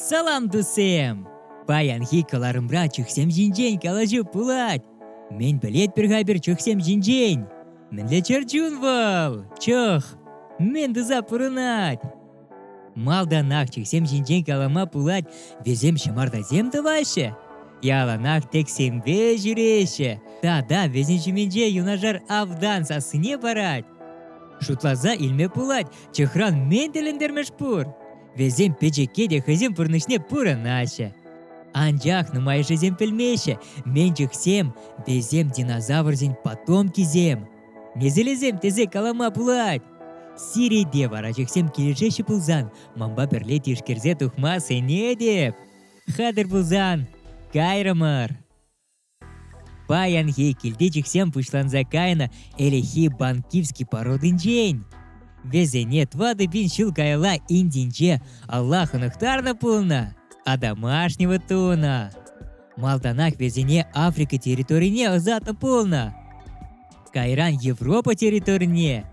Салам, туссем! Паянхи кӑларӑмра чӑхсем ҫинчен калаҫу пулать. Мӗн пӗлетпӗр-ха эпир чӑхсем ҫинчен? Мӗнле чӗрчун вӑл? Чӑх! Мӗн туса пурӑнать? Малтанах чӑхсем ҫинчен калама пулать, вӗсем ҫӑмартасем тӑваҫҫӗ. Яланах тӗксемпе ҫӳреҫҫӗ. Тата вӗсен ҫумӗнче юнашар автан сассине парать. Шутласа илме пулать, чӑхран мӗн тӗлӗнтермӗш пур? Вӗсем пӗчӗкке те хӑйсен пурнӑҫне пурӑнаҫҫӗ. Анчах нумайӑшӗсем пӗлмеҫҫӗ, мӗн чӑхсем, вӗсем динозаврсен потомкисем. Несӗлӗсем тесе калама пулать. Сире те вара чӑхсем килӗшеҫҫӗ пулсан, манпа пӗрле тишкерсе тухма сӗнетӗп. Хатӗр пулсан, кайрӑмӑр! Паянхи килти чӑхсем пуҫланса кайнӑ ӗлӗкхи банкивски породинчен. Вӗсене 4000 ҫул каялла Индинче алла хӑнӑхтарнӑ пулнӑ, а домашнего тунӑ. Малтанах вӗсене Африка территорине ӑсатнӑ пулнӑ. Кайран Европа территорине.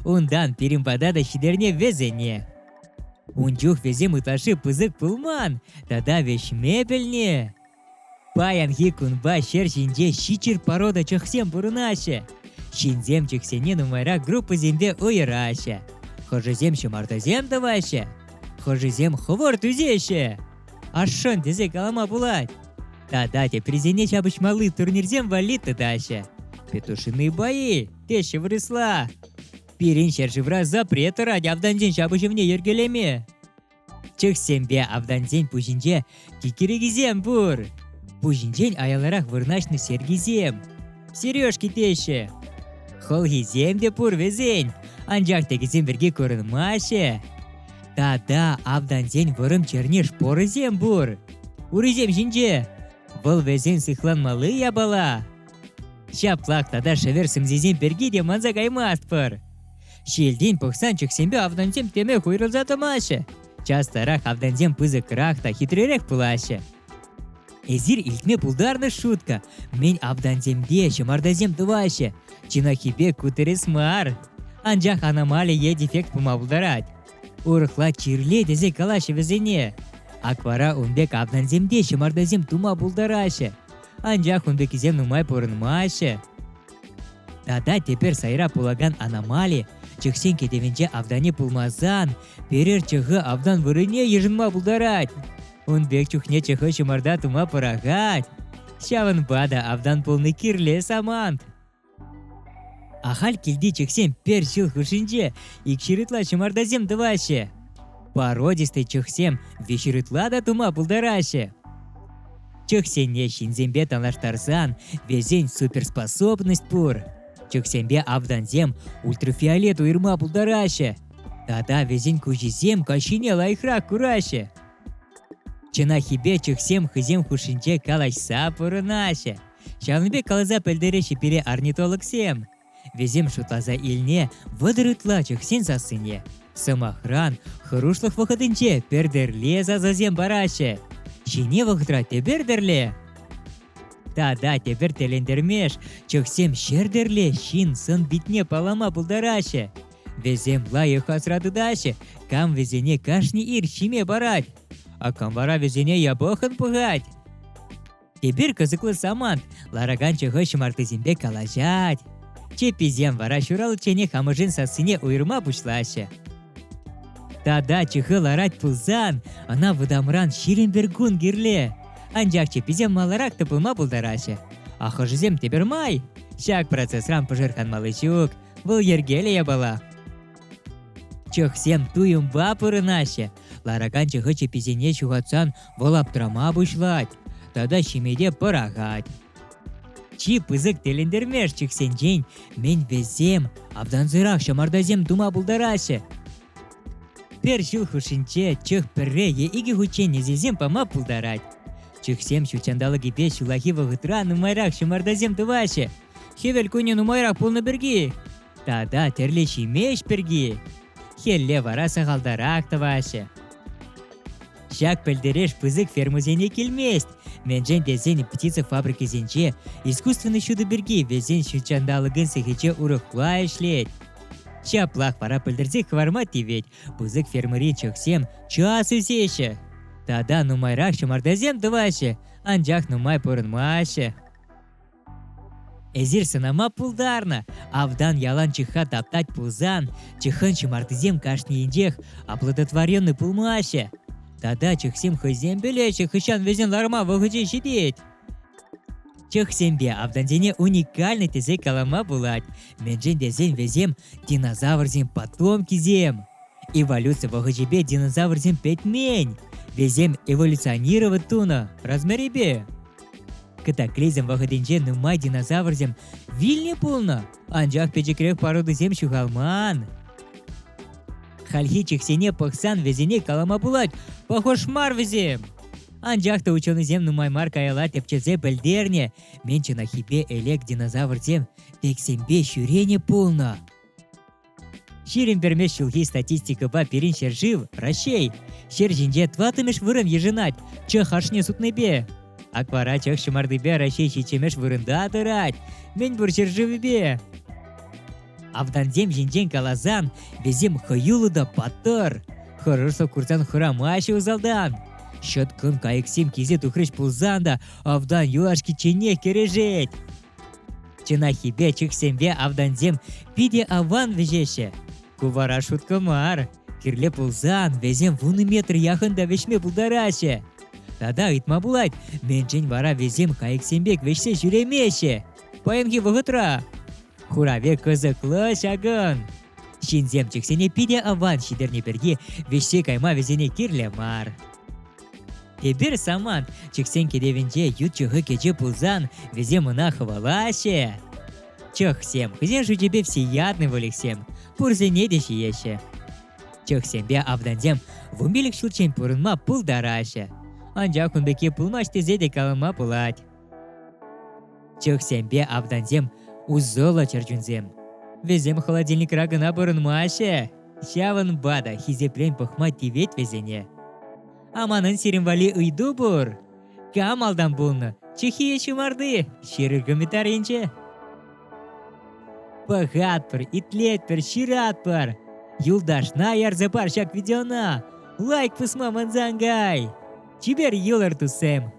Унтан пирӗн пата та ҫитернӗ вӗсене. Ун чух вӗсем ытлашши пысӑк пулман тата вӗҫме пӗлнӗ. Паянхи кунпа ҫӗр ҫинче ҫиччӗр порода чӑхсем пурӑнаҫҫӗ. Ҫынсем чӑхсене нумайрах группӑсемпе уйӑраҫҫӗ. Хӑшӗсем ҫӑмартасем тӑваҫҫӗ, хӑшӗсем хӑвӑрт ӳсеҫҫӗ. Ашшӑн тесе калама пулать. Тата теприсене ҫапӑҫмалли турнирсем валли тытаҫҫӗ. Петушиные бои, теҫҫӗ вырӑсла. Пирӗн ҫӗршывра запрет тӑрать автансен ҫапӑҫӑвне йӗркелеме. Чӑхсемпе автансен пуҫӗнче киккирикисем пур. Пуҫӗнчен аяларах вырнаҫнӑ сергисем. Сережки теҫҫӗ. Хӑлхисем те пур вӗсен, анчах текӗсем пирки курӑнмаҫҫӗ. Тата автансен вӑрӑм чӗрне шпорӑсем пур. Урисем ҫинче. Вӑл вӗсен сыхланмалли япала. Ҫаплах тата шӗвӗр сӑмсисем пирки те манса каймастпӑр. Ҫиелтен пӑхсан чӑхсемпе автансем темех уйрӑлса тӑмаҫҫӗ. Частарах автансем пысӑкрах та хитререх пулаҫҫӗ. Эсир илтме пултарнӑ шутка, мӗн автансемпе ҫӑмартасем тӑваҫҫӗ. Чӑнаххипе ку тӗрӗс мар. Анчах аномали е дефект пулма пултарать. Урӑхла чирле тесе калаҫҫӗ вӗсене. Ак вара ун пек автансем те ҫӑмартасем тума пултараҫҫӗ. Анчах ун пеккисем нумай пурӑнмаҫҫӗ. Тата тепӗр сайра пулакан аномали чӑхсен кӗтӗвӗнче автанӗ пулмасан пӗрер чӑхӑ автан вырӑнне йышӑнма пултарать. Ун пек чухне чӑхӑ ҫӑмарта тума пӑрахать. Ҫавӑнпа та автан пулни кирлӗ самант. Ахаль килти чӑхсем пӗр ҫул хушшинче икҫӗр ытла ҫӑмартасем тӑваҫҫӗ. Породистый чӑхсем виҫӗр ытла та тума пултараҫҫӗ. Чӑхсене ҫынсемпе танлаштарсан вӗсен суперспособность пур. Чӑхсемпе автансем ультрафиолет уйӑрма пултараҫҫӗ. Тата вӗсен куҫӗсем каҫхине лайӑхрах кураҫҫӗ. Чӑнаххипе чӑхсем хӑйсем хушшинче калаҫса пурӑнаҫҫӗ. Ҫавӑн пек каласа пӗлтереҫҫӗ пире орнитологсем. Вӗсем шутласа илне 30 ытла чӑхсен сассине. Сӑмахран, хӑрушлӑх вӑхӑтӗнче пӗр тӗрле сасӑсем параҫҫӗ. Ҫине вӑхӑтра тепӗр тӗрле. Тата тепӗр тӗлӗнтермеш, чӑхсем ҫӗр тӗрле ҫын сӑн-питне паллама пултараҫҫӗ. Вӗсем лайӑх асра тытаҫҫӗ, кам вӗсене кашни ир ҫиме парать, а кам вара вӗсене япӑхӑн пӑхать. Эпир кӑсӑклӑ самант, ларакан чӑхӑ ҫӑмартисемпе калаҫать. Чӗпписем вара ҫураличченех амӑшӗн сассине уйӑрма пуҫлаҫҫӗ. Тата чӑхӑ ларать пулсан, ӑна вӑтамран 21 кун кирлӗ. Анчах чӗпписем маларах та пулма пултараҫҫӗ. А хӑшӗсем тепӗр май. Ҫак процесран пӑшӑрханмалли ҫук, вӑл йӗркеллӗ япала. Чӑхсем туйӑмпа пурӑнаҫҫӗ. Ларакан чӑхӑ чӗпписене ҫухатсан вӑл аптрама пуҫлать тата ҫиме те пӑрахать. Чи пысӑк тӗлӗнтермеш чӑхсенчен мӗн вӗсем автансӑрах ҫӑмартасем тума пултараҫҫӗ. Пӗр ҫул хушшинче чӑх пӗрре е икӗ хутчен несӗлсем пама пултарать. Чӑхсем ҫутҫанталӑкӗпе ҫуллахи вӑхӑтра нумайрах ҫӑмартасем тӑваҫҫӗ. Хӗвел кунӗ нумайрах пулнӑ пирки тата тӗрлӗ ҫимӗҫ пирки хӗлле вара сахалтарах тӑваҫҫӗ. Ҫак пӗлтерӗш пысӑк фермӑсене килмест, мӗншӗн тесен птица фабрикисенче искусственнӑй ҫутӑ пирки вӗсен ҫутҫанталӑкӑн сехечӗ урӑхла ӗҫлет. Ҫаплах вара пӗлтерсе хӑварма тивет, пысӑк фермӑри чӑхсем час ӳсеҫҫӗ. Тата нумайрах ҫӑмартасем тӑваҫҫӗ, анчах нумай пурӑнмаҫҫӗ. Эсир сӑнама пултарнӑ, автан ялан чыхха таптать пулсан, чыхӑн ҫӑмартисем кашнийӗнчех оплодотворенный пулмаҫҫӗ. Тата чӑхсем хӑйсем пӗлеҫҫӗ хӑҫан вӗсен ларма вӑхӑчӗ ҫитет. Чӑхсемпе автансене уникальный тесе калама пулать, мӗншӗн тесен вӗсем динозаврсен потомкисем. Эволюци вӑхӑчӗпе динозаврсем пӗтмен, вӗсем эволюционировать тунӑ размерӗпе. Катаклизм вӑхӑтӗнче нумай динозаврсем вилнӗ пулнӑ, анчах пӗчӗкрех породӑсем ҫухалман. Хальхи чӑхсене пӑхсан вӗсене калама пулать, похож мар вӗсем. Анчах та ученӑйсем нумай мар каялла тӗпчесе пӗлтернӗ, мӗн чӑнаххипе ӗлӗк динозаврсем пексемпе ҫӳренӗ пулнӑ. 21-мӗш ҫулхи статистикӑпа пирӗн ҫӗршыв, Раҫҫей, ҫӗр ҫинче тӑваттӑмӗш вырӑн йышӑнать чӑх ашне сутнипе. Аквара чӑх ҫӑмартипе Раҫҫей ҫиччӗмӗш вырӑнта тӑрать, мӗнпур ҫӗршывӗпе. Автансем ҫинчен каласан, вӗсем хӑюллӑ та паттӑр. Хӑрушлӑх курсан хӑрамаҫҫӗ усалтан. Ҫӑткӑн кайӑксем килсе тухрӗҫ пулсан та автан юлашкичченех кӗрешет. Чӑнаххипе чӑхсемпе автансем питӗ аван вӗҫеҫҫӗ. Ку вара шутка мар. Кирлӗ пулсан вӗсем вунӑ метр яхӑн та вӗҫме пултараҫҫӗ. Тата ыйтма пулать, мӗншӗн вара вӗсем кайӑксем пек вӗҫсе ҫӳремеҫҫӗ? Паянхи вӑхӑтра Хуравӗ кӑсӑклӑ ҫакӑн. Ҫынсем чӑхсене питӗ аван ҫитернӗ пирки вӗҫсе кайма вӗсене кирлӗ мар. Тепӗр самант чӑхсен кӗтӗвӗнче ют чӑхӑ кӗчӗ пулсан вӗсем ӑна хӑвалаҫҫӗ. Чӑхсем хӑйсен шучӗпе всеядный выльӑхсем, пурсене те ҫиеҫҫӗ. Чӑхсемпе автансем вунпилӗк ҫулччен пурӑнма пултараҫҫӗ. Анчах ун пекки пулмасть тесе те калама пулать. Чӑхсемпе автансем усӑллӑ чӗрчунсем. Вӗсем холодильникра кӑна пурӑнмаҫҫӗ. Ҫавӑнпа та хисепрен пӑхма тивет вӗсене. А манӑн сирӗн валли ыйту пур. Кам малтан пулнӑ? Чӑххие ҫумарти, ҫырӑр комментарийӗнче. Пӑхатпӑр, итлетпӗр, ҫыратпӑр. Юлташна ярса пар ҫак видеона. Лайк пусма мансан кай. Чипер юлӑр, туссем!